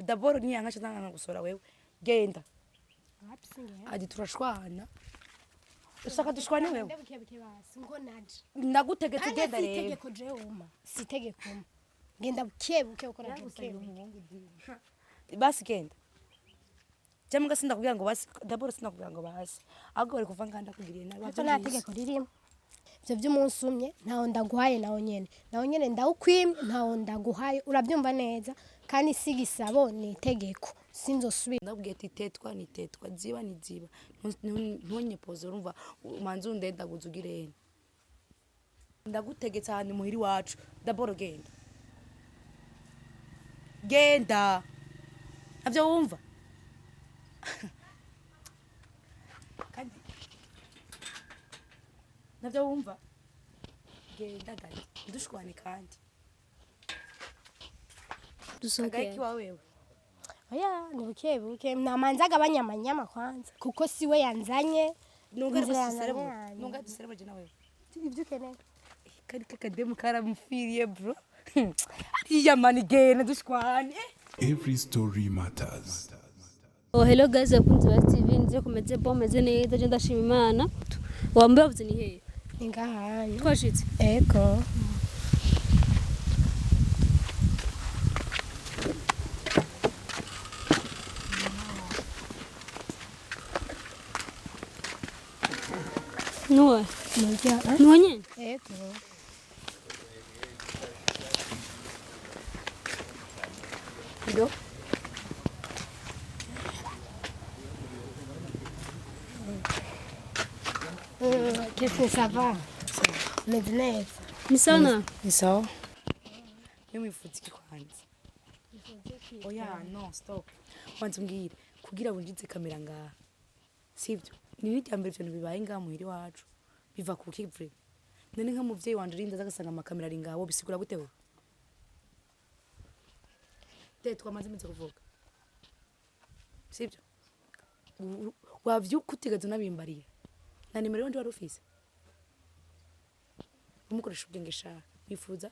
D'abord niyanka cyangwa gusora wewe. Genda. Wapi, singenda. Adi turashwana. Ushaka dushwane wewe? Ndabuke buke basi ngo naje. Ndagutegetse Kandi genda si rero. itegeko jewe uma. Si itegeko uma. Ngenda buke buke uko naje buke buke. Basi genda. Cyangwa sindakubwira ngo basi, d'abord sindakubwira ngo basi. Ahubwo bari kuva nganda kugiriye nabi. Ariko nta tegeko ririmo. Ivyo vy'umunsi umwe ntawo ndaguhaye, nawo nyene. Nawo nyene ndawukwimye, ntawo ndaguhaye. Urabyumva neza kandi si igisabo, ni itegeko. Sinzosubira. Ndabwiye ati tetwa ni tetwa, ziba ni ziba. Ntunyepoze urumva umanze undendaguza ugirene. Ndagutegetse ahantu muhira iwacu. D'abord genda. Genda. Ntabyo wumva? Kandi ntabyo wumva? Genda gati. Ndushwane kandi. Dusohoke. Kagaiki wawe wewe. Oya, ni buke buke. Namanza agabanya amanyama kwanza kuko siwe yanzanye. Nunga Inzira yanzanye duserebure. yanyu. Nunga duserebure je nawe. Ibyo ukeneye. Kari kakademu karamufiriye bro. Iya mani genda dushwane. Every story matters. Oh, hello guys, abakunzi ba TV, nzi ko meze bon, meze neza, je ndashima Imana. Wambaye bavuze ni hehe? Ni ngahanyu. Twashitse. Ego. Nuwa. Nurya. Nuwa nyene. Ego. Ndo. Qu'est-ce que ça va? Meze neza. Ni sawa. Ni sawa. Niyo mwifuza iki kwanza? Oya no stop. Kwanza umbwire kugira winjize kamera ngaha. Sivyo? Ni irya mbere ibintu bibaye ngaha muhira iwacu. Biva ku kivure. None nka muvyeyi wanje urinda aza agasanga amakamera ari ngaho bisigura gute wewe? Tetwa amaze iminsi kuvuga. Sivyo? Wavyuka utigeze unabimbariye. Na nimero yanje wari ufise? Umukoresha ubwenge sha. Wifuza?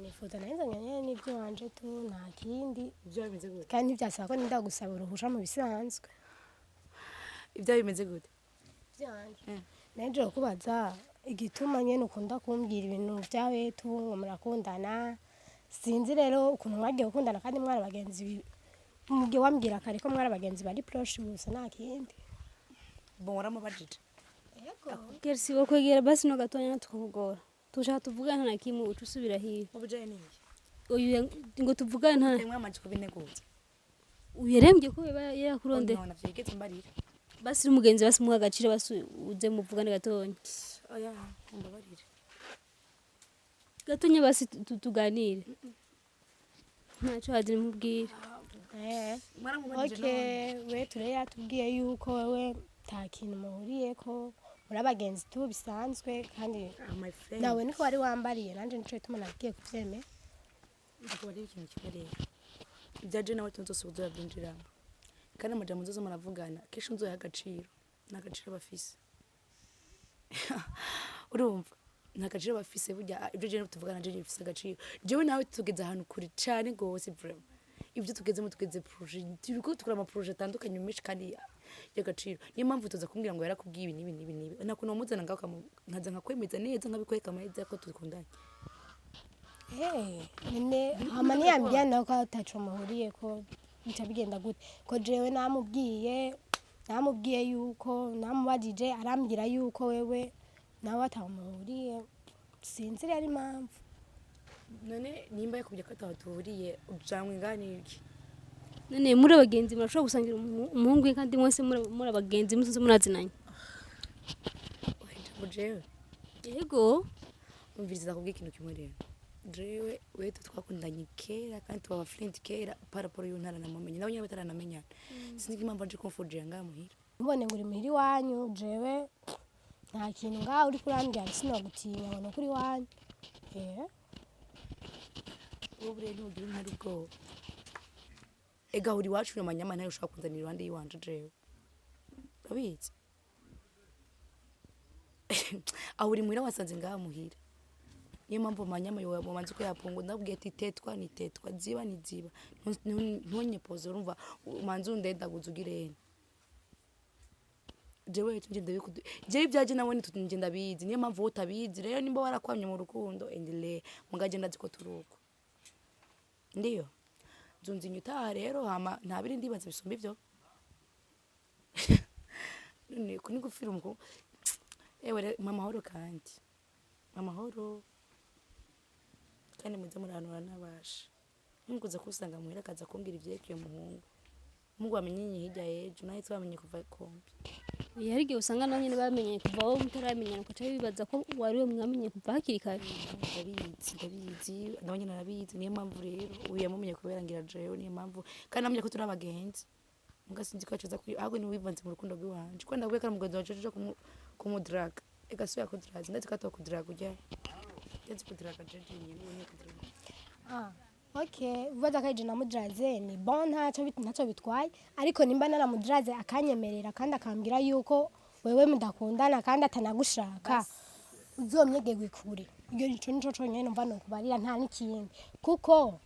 Nifuza nayo nzanye nyene n'ibyo wanje tu, nta kindi. Ibyo bimeze gute? Kandi ntibyasaba ko ninda gusaba uruhusha mu bisanzwe. Ibyo bimeze gute? Byanje. Naje kubaza igituma nyene ukunda kumbwira ibintu byawe tu ngo murakundana. Sinzi rero ukuntu mwagiye gukundana kandi mwari abagenzi, mugihe wambwira kare ko mwari abagenzi bari proche gusa, nta kindi. Bon, waramubajije? Ego. Kersi wo kwegera basi no gatonya tukakugora. Tushaka tuvugane nta kimwe uca usubira hiyo. Ubujanye n'iki? Uyu ngo tuvugane nta Emwe amaje kubineguza. uyerembye ko biba yakuronde. None vyigeze mbarira. Basi uri umugenzi, basi muha agaciro, basi uze muvugane gatonya. Oya, mbabarire. Gatonya basi tuganire. Ntacyo hagira mubwira. Eh. Mwaramubajije? Okay, we ture yatubwiye yuko wewe nta kintu muhuriyeko, muri abagenzi tu bisanzwe kandi Ah, my friend. nawe niko wari wambariye, nanje nico gituma nagiye kuvyemera. Ndakubara ikintu kimwe rero. Ibya je nawe tunzose uzoyabyinjiramo. Kandi amajambo nzoza muravugana, kenshi nzoyaha agaciro. Nta gaciro bafise. Urumva? Nta gaciro bafise burya ibyo je tuvugana je bifise agaciro. Jewe nawe tugeze ahantu kure cane gose vraiment. Ibyo tugezemo tugeze projet, turiko tukora ama projet atandukanye menshi kandi y'agaciro. Niyo mpamvu tuza kumbwira ngo yarakubwiye ibi n'ibi n'ibi n'ibi. Nta kuntu wamuzana ngaho nkaza nkakwemeza neza nkabikwereka amaheza ko dukundanye. Eh, none hama niyambwiye nawe ko ataco muhuriyeko bica bigenda gute? Ko jewe namubwiye yuko namubajije arambwira yuko wewe nawe ataho muhuriye, sinzi rero impamvu. None nimba yakubwiye ko ataho duhuriye ujanywe ngaha n'iki? None muri abagenzi murashobora gusangira umuhungu we kandi mwese muri abagenzi musanzwe munazinanye. Oya, ngo jewe Yego. umviriza kubwira ikintu kimwe rero. Jewe wetu twakundanye kera kandi tuba friend kera par rapport y'untara namumenye nawe nyine bataranamenyana. Sinzi impamvu aje kumfujira ngaha muhira. Mbone ngo uri muhira iwanyu, jewe nta kintu ngaho uri kurambwira, sinagutinya ngo ni ukuri iwanyu. Eh. Wowe buriya ntugira intara ubwoba. Ega uri iwacu nyama ntayo ushobora kunzanira iruhande y'iwanje jewe. Urabizi? Aho uri muhira wasanze ngaha muhira. Niyo mpamvu amanyama yowe mumanzi ko yapungu ndabwiye ati tetwa ni tetwa, ziba ni ziba. Ntunyepoze urumva umanzi undendaguza ugirene. Jewe nje ndabikudu, jewe ibyaje nawe nje ndabizi. Niyo mpamvu wowe utabizi rero, nimba warakwamye mu rukundo, endelee mugaje, ndazi ko turuko ndiyo nzunze inyutaha rero. Hama nta biri ndibaza bisumba ivyo none kuni gupfira umuko. Ewe mpa amahoro, kandi mpa amahoro, kandi muze murahanura n'abasha nkukuza kusanga muhira akaza kumbwira ivyerekeye umuhungu. Mungu wamenye hirya y'ejo, nawe twamenye kuva kombi. Hari igihe usanga nawe nyine bamenye kuva wowe mutaramenyana, ugaca wibaza ko wari we mwamenye kuva hakiri kare. Ndabizi, ndabizi, nawe nyine arabizi. Niyo mpamvu rero uyu yamumenye kubera ngira jewe, niyo mpamvu kandi namenya ko turi abagenzi. Muga sinzi ko yacoza kuri ahubwo ni wivanze mu rukundo rw'iwanje, ko ndabwiye ko ari umugenzi wanje aja kumudraga ega suya kudraga. Ndazi ko atokudiraga, ujya ndazi kudiraga jeje nyene, uwo niyo kudiraga. Ah, okay, ubaza ko je namudiraze ni bon, ntacyo bitwaye, ariko nimba naramudiraze akanyemerera kandi akambwira yuko wewe mudakundana kandi atanagushaka, uzomyegegwe kure. Iyo nico nico conyene numva nokubarira, nta n'ikindi, kuko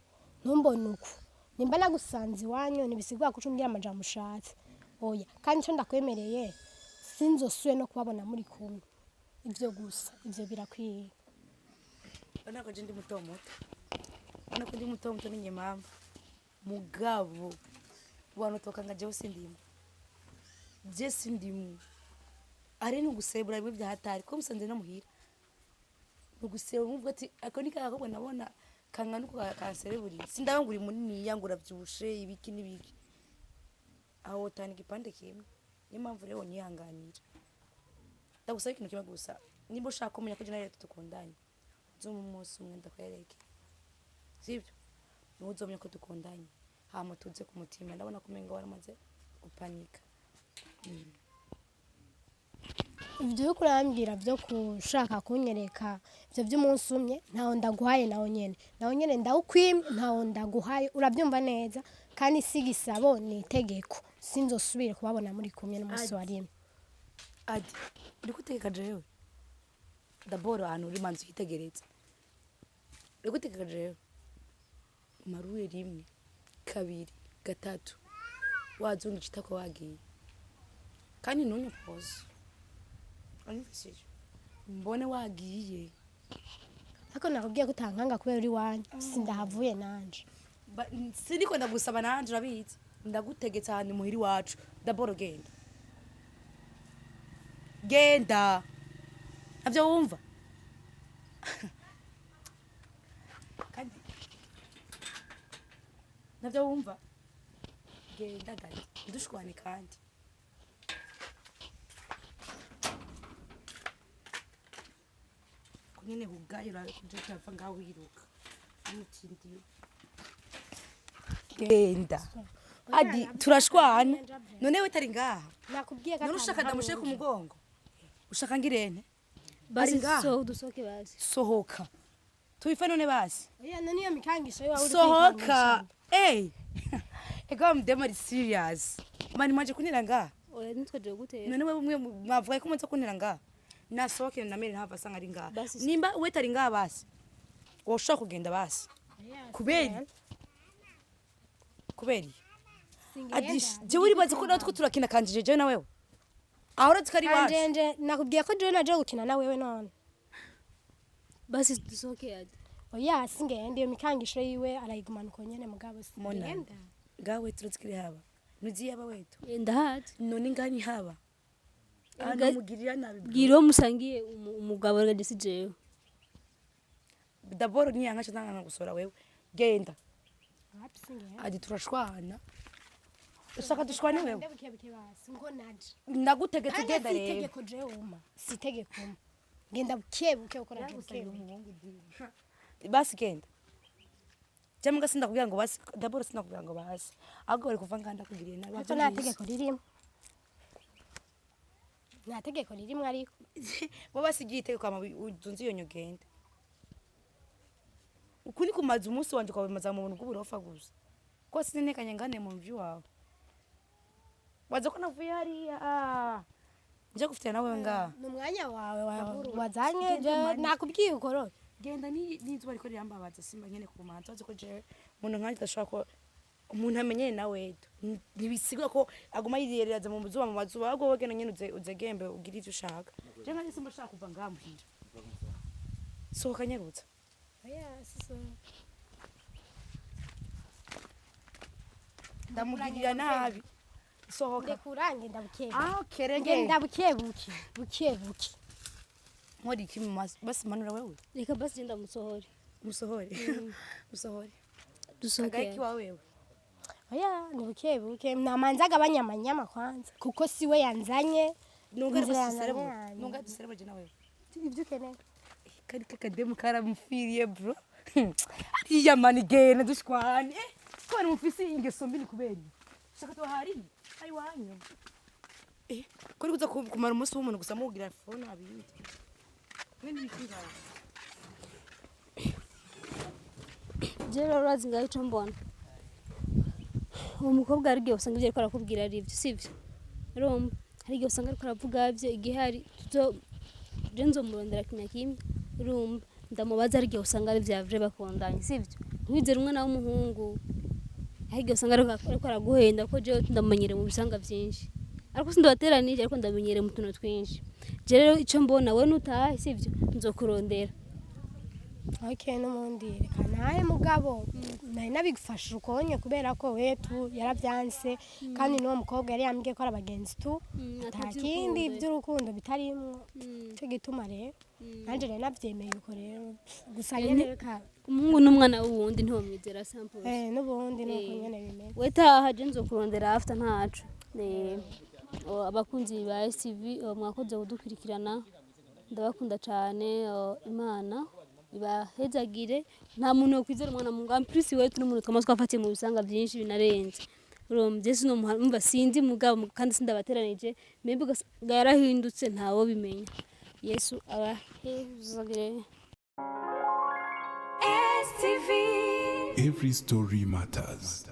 ntumbone uku. Nimba nagusanze iwanyu ntibisigura ko uca umbwira amajambo ushatse, oya. Kandi ico ndakwemereye, sinzosuye no kubabona muri kumwe. Ivyo gusa, ivyo birakwiye. Urabona ko je ndi muto muto, urabona ko ndi muto muto, ninye mama mugabo wanotoka nga jewe sindimo, je sindimo. Ari nugusebura bimwe bya hatari ko musanze no muhira nuguseba nkuvuga ati ako ni kakobwa nabona kangana uko kansereburiye, sindaba ngo uri munini ngo uravyibushe ibiki n'ibiki, aho wotana igipande kimwe. Niyo mpamvu rero nyihanganira, ndagusaba ikintu kimwe gusa: nimba ushaka kumenya ko je nawe dukundanye, uzuma umunsi umwe ndakwereke, sibyo? Niwe uzomenya ko dukundanye. Hama tuze ku mutima, ndabona ko umenga waramaze gupanika. Ivyo uriko urambwira vyo kushaka kunyereka ivyo vy'umunsi umwe, ntawo ndaguhaye. Nawo nyene ndawukwimye, ntawo ndaguhaye, uravyumva neza. Kandi si igisabo, ni itegeko: sinzosubire kubabona muri kumwe n'umunsi wa rimwe. Adi, uriko utegeka jewe? D'abord ahantu uri manzi uhitegereza, uriko utegeka jewe? Maruwe rimwe, kabiri, gatatu, wazunga itako wagiye, kandi ntunyopoze, uranyumvishije? Mbone wagiye. Ariko nakubwiye ko utankanga kubera uri iwanyu, sindahavuye nanje. Siniko ndagusaba nanje, urabizi. Ndagutegetse ahantu muhira iwacu. D'abord genda, genda, navyo wumva kandi navyo wumva. Genda dadi, ndushwane kandi. Ko nyene hugaye, urabe kuja utava ngaho wiruka umutindiyo. Genda adi, turashwana none we tari ngaha. Nakubwiye ko None ushaka ndamushire ku mugongo? Ushaka ngirente? Basi. Ari ngaha. So dusohoke basi. Sohoka tubife none basi. Oya, none iyo mikangisho yawe uri Sohoka. kwikangisha. Ey, ego mdemo ari serious mani, mwaje kunira ngaha. Oya, nitwaje gutera. None wewe umwe mwavuga ko muze kunira ngaha, nasohoke namere ntava asanga ari ngaha. Basi. Nimba we tari ngaha basi woshobora kugenda basi. Oya, Kubera iki? Singenda. Adi, jewe uribaza ko natwe turakina kanjije jewe na wewe aho urazi ko ari iwacu? Kanjenje nakubwiye ko jewe naje gukina na wewe none. Basi dusohoke adi. Oya, singenda. Iyo mikangisho yiwe arayigumana uko nyene, mugabo Mona. singenda. Ngawe turazi ko iri haba, ntuzi yaba wetu? Ndahazi. None ngaha ni haba? Nga- Mugirira nabi bro. Bwira uwo musangiye umugabo rega si jewe. D'abord niyanka nca gusora wewe, genda. Wapi, singenda. Adi, turashwana, ushaka dushwane wewe? Ndabuke buke basi ngo naje. Ndagutegetse, Kandi genda si rero. itegeko jewe uma, si itegeko uma. Genda buke buke, ukora buke buke. Basi genda cyangwa sindakubwira ngo basi. D'abord sindakubwira ngo basi, ahubwo bari kuva ngaha ndakugiriye nabi. Ariko nta tegeko ririmo, nta tegeko ririmo ariko. Bo basigiye itegeko, hama uzunze iyo nyogenda ukuri kumaza umunsi wanje ukawumaza mu buntu bw'uburofa gusa, ko sinenekanye ngane mu mvyi wawe. Waza ko navuye hariya nje gufitana nawe ngaha. Ni umwanya wawe wazanye, jewe nakubwiye ukoroke. Genda, ni n'izuba riko rirambabaza, simba nyene kumanza. Uzi ko jewe umuntu nkanjye adashobora ko umuntu amenyere nawe ntibisigura ko aguma yiriyereraza mu zuba, mu mazuba. Ahubwo wowe genda nyene uze uzegembe, ugire ivyo ushaka. Je nkanjye simba ushaka kuva ngaha muhira. Sohoka, nyarutsa. Oya, siso. Ndamugirira nabi, sohoka. Ndekura, ngenda buke. Ah, kerenge. Ngenda buke buke buke buke. Nkora iki mu maso? Basi manura wewe. Reka basi genda musohore. Musohore, musohore. Dusohoke. Kagaiki wa wewe. Oya, ni buke buke, namanza agabanya amanyama kwanza, kuko siwe yanzanye. Nunga. Inzira Duserebo. yanzanye. Nunga duserebo je na wewe. Ibyo ukeneye. Kari kakademu karamufiriye bro. Ariya mani, genda dushwane. Ko abantu mufise ingeso mbi ni kubera iki? Shaka tuhari ari wanyu kuri kuza kumara umunsi w'umuntu gusa mugira phone abindi mwene bikinga. Je rero urazi ngaho ico mbona, uwo mukobwa hari igihe usanga ibyo ariko arakubwira ari ibyo, sibyo? Urumva hari igihe usanga ariko aravuga ibyo igihari tuzo je nzomurondera kimya kimwe, urumva ndamubaza. Hari igihe usanga ari vya vrai bakundanye, sibyo? Ntiwizere umwana w'umuhungu, hari igihe usanga ariko araguhenda, kuko jewe ndamenyereye mu bisanga vyinshi, ariko sindabateranije, ariko ndamenyereye mu tuntu twinshi. Je rero ico mbona, we nutahe, sivyo? Nzokurondera. Okay, n'ubundi reka nawe, mugabo nari nabigufasha ukonye kubera ko wetu yarabyanse, kandi n'uwo mukobwa yari yambwiye ko ari abagenzi tu, nta kindi by'urukundo bitarimwo. Cyo gituma rero nanjye rero nabyemeye uko rero gusa nyene reka. Umuhungu n'umwana w'uwundi ntiwamwizera sample. N'ubundi nuko nyene bimeze. We taha, je nzokurondera after, ntaco. Abakunzi ba STV, mwakoze kudukurikirana, ndabakunda cane. Imana ibahezagire. Nta muntu yokwizera umwana mu en plus wetu n'umuntu twama twafatiye mu bisanga byinshi binarenze. Urumva je sinomuha, sinzi mugabo kandi sindabateranije, maybe ugasanga yarahindutse, ntawo bimenya. Yesu abahezagire. STV. Every story matters.